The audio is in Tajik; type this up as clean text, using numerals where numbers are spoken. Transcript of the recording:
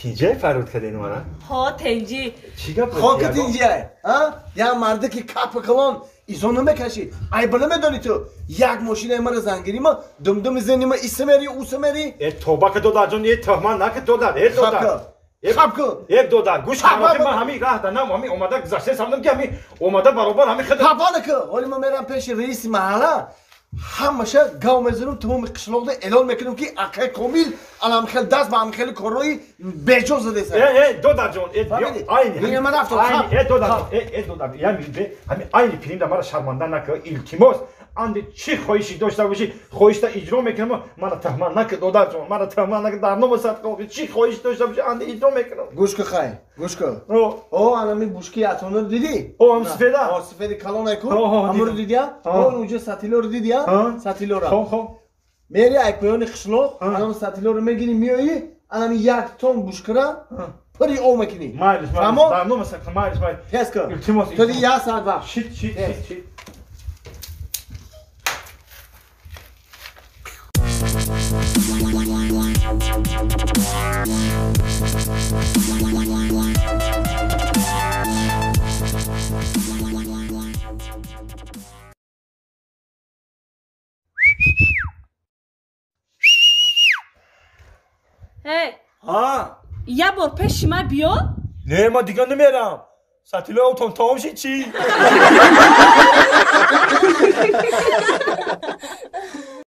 Тинҷай фарёд кардед мана? Ҳо, тинҷӣ. Чӣ гап? Хоки тинҷай, а? Я марде ки капи калон изо намекашӣ. Айба намедонӣ ту? Як мошинаи мара зангирӣ ма, думдуми зани ма иса мери, уса мери. Э, тоба ки додарҷон, э, тӯҳмат наки додар, э, додар. Хаб ку. Э, додар, гӯш кун, ман ҳамин раҳ данам, ҳамин омада гузашта самдам ки ҳамин омада баробар ҳамин хид. Хапа наку. Ҳоли ман мерам пеши раиси маҳалла. Ҳамаша гав мезанам, тамоми қишлоқда эълон мекунам ки акай Комил аламхел даст ба ҳамхели корҳои беҷо задеса. Э, э, додарҷон, э, айни. Ина ман рафтам. Э, додар, э, э, додар, ями бе, ҳамин айни филмда мара шарманда нака, илтимос. Анди чӣ хоҳиши дошта бошӣ, хоҳишта иҷро мекунам, мара тӯҳмат нака, додарҷон, мара тӯҳмат нака, дар номи садқо, чӣ хоҳиш дошта бошӣ, анди иҷро мекунам. Гӯш ку, хай, гӯш ку. О, анами бушки атонро дидӣ? О, ам сифеда? О, сифеди калонай ку? Амро дидӣ? О, унҷо сатилоро дидӣ? Сатилора. Хо, хо. Мери ай поёни қишлоқ, анам сатилоро мегирӣ, меоӣ, анами як тон бушкара пури об мекунӣ. Майлиш, майлиш, дар номи садқа, майлиш, майлиш. Тез ку. Илтимос. То ди як соат вақт. Шит, шит, шит, шит. Ҳа, як бор пеши ман биё. Не, ман дигар намерам. Сатилои обтон тамом шид чӣ?